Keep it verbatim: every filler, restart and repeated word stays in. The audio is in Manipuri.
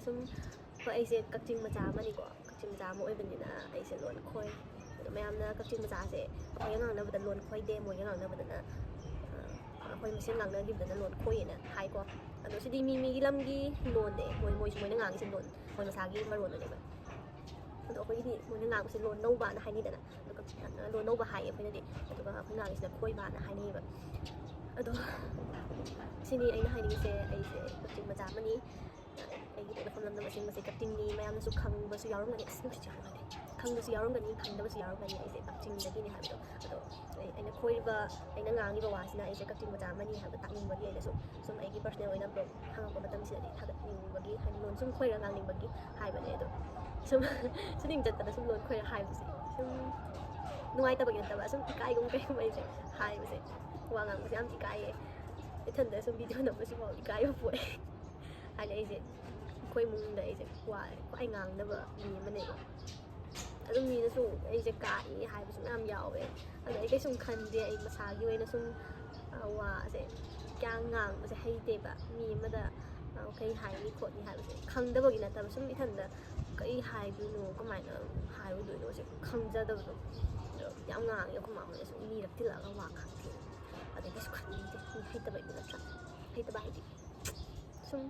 ꯁꯨꯝ, ꯍꯣꯏ, ꯑꯩꯁꯦ ꯀꯛꯆꯤꯡ ꯃꯆꯥ ꯑꯃꯅꯤꯀꯣ, ꯀꯛꯆꯤꯡ ꯃꯆꯥ ꯑꯃ ꯑꯣꯏꯕꯅꯤꯅ ꯑꯩꯁꯦ ꯂꯣꯟ ꯈꯣꯏ꯫ ꯑꯗꯣ ꯃꯌꯥꯝꯅ ꯀꯛꯆꯤꯡ ꯃꯆꯥꯁꯦ ꯑꯩꯈꯣꯏꯒ ꯉꯥꯡꯅꯕꯗ ꯂꯣꯟ ꯈꯣꯏꯗꯦ, ꯃꯣꯏꯒ ꯉꯥꯡꯅꯕꯗꯅ, ꯑ, ꯑꯩꯈꯣꯏ ꯃꯁꯦꯟ ꯉꯥꯡꯅꯈꯤꯕꯗꯅ ꯂꯣꯟ ꯈꯣꯏꯌꯦꯅ ꯍꯥꯏꯀꯣ꯫ ꯑꯗꯣ ꯁꯤꯗꯤ ꯃꯤ ꯃꯤꯒꯤ ꯂꯝꯒꯤ ꯂꯣꯟꯅꯦ, ꯃꯣꯏ, ꯃꯣꯏꯁꯨ ꯃꯣꯏꯅ ꯉꯥꯡꯉꯤꯁꯦ ꯂꯣꯟ, ꯃꯣꯏ ꯃꯁꯥꯒꯤ ꯃꯔꯣꯟꯗꯨꯅꯦꯕ꯫ ꯑꯗꯣ ꯑꯩꯈꯣꯏꯒꯤꯗꯤ ꯃꯣꯏꯅ ꯉꯥꯡꯕꯁꯦ ꯂꯣꯟ ꯅꯧꯕꯅ ꯍꯥꯏꯅꯩꯗꯅ, ꯑꯗꯣ ꯀꯛꯆꯤꯡ ꯂꯣꯟ ꯅꯧꯕ ꯍꯥꯏꯌꯦ ꯑꯩꯈꯣꯏꯅꯗꯤ, ꯑꯗꯨꯒ ꯑꯩꯈꯣꯏ ꯉꯥꯡꯉꯤꯁꯤꯅ ꯈꯣꯏꯕꯅ ꯍꯥꯏꯅꯩꯌꯦꯕ꯫ ꯑꯗꯣ ꯁꯤꯅꯤ ꯑꯩꯅ ꯍꯥꯏꯅꯤꯡꯉꯤꯁꯦ, ꯑꯩꯁꯦ ꯀꯛꯆꯤꯡ ꯃꯆꯥ ꯑꯃꯅꯤ, ꯑꯩꯒꯤ ꯄꯣꯛꯅꯐꯝ ꯂꯝꯗꯝ ꯑꯁꯦꯡꯕꯁꯦ ꯀꯛꯆꯤꯡꯅꯤ꯫ ꯃꯌꯥꯝꯅꯁꯨ ꯈꯪꯕꯁꯨ ꯌꯥꯎꯔꯝꯒꯅꯤ, ꯑꯁ, ꯅꯨꯡꯁꯤꯠꯁꯦ ꯌꯥꯝ ꯅꯨꯡꯉꯥꯏꯇꯦ꯫ ꯈꯪꯕꯁꯨ ꯌꯥꯎꯔꯝꯒꯅꯤ, ꯈꯪꯗꯕꯁꯨ ꯌꯥꯎꯔꯝꯒꯅꯤ ꯑꯩꯁꯦ ꯀꯛꯆꯤꯡꯗꯒꯤꯅꯤ ꯍꯥꯏꯕꯗꯣ꯫ ꯑꯗꯣ ꯑꯩ, ꯑꯩꯅ ꯈꯣꯏꯔꯤꯕ, ꯑꯩꯅ ꯉꯥꯡꯉꯤꯕ ꯋꯥꯁꯤꯅ ꯑꯩꯁꯦ ꯀꯛꯆꯤꯡ ꯃꯆꯥ ꯑꯃꯅꯤ ꯍꯥꯏꯕ ꯇꯥꯛꯅꯤꯡꯕꯒꯤ ꯑꯩꯅꯁꯨ ꯁꯨꯝ ꯑꯩꯒꯤ personal ꯑꯣꯏꯅ blog ꯍꯪꯉꯛꯄ ꯃꯇꯝꯁꯤꯗꯗꯤ ꯊꯥꯒꯠꯅꯤꯡꯕꯒꯤ, ꯍꯥꯏꯗꯤ ꯂꯣꯟ ꯁꯨꯝ ꯈꯣꯏꯔꯒ ꯉꯥꯡꯅꯤꯡꯕꯒꯤ ꯍꯥꯏꯕꯅꯦ꯫ ꯑꯗꯣ ꯁꯨꯝ shooting ꯆꯠꯄꯗ ꯁꯨꯝ ꯂꯣꯟ ꯈꯣꯏꯔ ꯍꯥꯏꯕꯁꯦ ꯁꯨꯝ ꯅꯨꯡꯉꯥꯏꯇꯕꯒꯤ ꯅꯠꯇꯕ, ꯁꯨꯝ ꯏꯀꯥꯏꯒꯨꯝ ꯀꯩꯒꯨꯝ ꯑꯩꯁꯦ ꯍꯥꯏꯕꯁꯦ, ꯋꯥ ꯉꯥꯡꯕꯁꯦ ꯌꯥꯝ ꯏꯀꯥꯏꯌꯦ꯫ ꯏꯊꯟꯗ ꯁꯨꯝ video ꯅꯝꯕꯁꯤꯐꯥꯎ ꯏꯀꯥꯏꯕ ꯄꯣꯛꯑꯦ꯫ ꯍꯥꯏꯗꯤ ꯑꯩꯁꯦ ꯑꯩꯈꯣꯏ ꯏꯃꯨꯡꯗ ꯑꯩꯁꯦ ꯋꯥ ꯈ꯭ꯋꯥꯏ ꯉꯥꯡꯗꯕ ꯃꯤ ꯑꯃꯅꯦꯕ꯫ ꯑꯗꯨꯝ ꯃꯤꯅꯁꯨ ꯑꯩꯁꯦ ꯀꯥꯛꯏ ꯍꯥꯏꯕꯁꯨ ꯃꯌꯥꯝ ꯌꯥꯎꯋꯦ꯫ ꯑꯗꯣ ꯑꯩ ꯀꯩꯁꯨꯝ ꯈꯟꯗꯦ, ꯑꯩ ꯃꯁꯥꯒꯤ ꯑꯣꯏꯅ ꯁꯨꯝ, ꯑ, ꯋꯥꯁꯦ ꯀꯌꯥ ꯉꯥꯡꯕꯁꯦ ꯍꯩꯇꯦꯕ꯫ ꯃꯤ ꯑꯃꯗ, ꯑ, ꯀꯩ ꯍꯥꯏꯅꯤ ꯈꯣꯠꯅꯤ ꯍꯥꯏꯕꯁꯦ ꯈꯪꯗꯕꯒꯤ ꯅꯠꯇꯕ, ꯁꯨꯝ ꯏꯊꯟꯗ ꯀꯩ ꯍꯥꯏꯗꯣꯏꯅꯣ, ꯀꯃꯥꯏꯅ ꯍꯥꯏꯔꯨꯗꯣꯏꯅꯣꯁꯦ ꯈꯪꯖꯗꯕꯗꯣ꯫ ꯑꯗꯣ ꯌꯥꯝ ꯉꯥꯡꯉꯦ ꯑꯩꯈꯣꯏ ꯃꯥ ꯍꯣꯏꯅꯁꯨ, ꯃꯤꯔꯛ ꯇꯤꯜꯂꯛꯑꯒ ꯋꯥ ꯉꯥꯡꯗꯦ꯫ ꯑꯗꯩ ꯀꯩꯁꯨ ꯈꯟꯕꯤꯗꯦ, ꯃꯤ ꯍꯩꯇꯕꯩꯕꯨ ꯅꯠꯇ꯭ꯔꯥ? ꯍꯩꯇꯕ ꯍꯥꯏꯗꯤ ꯁꯨꯝ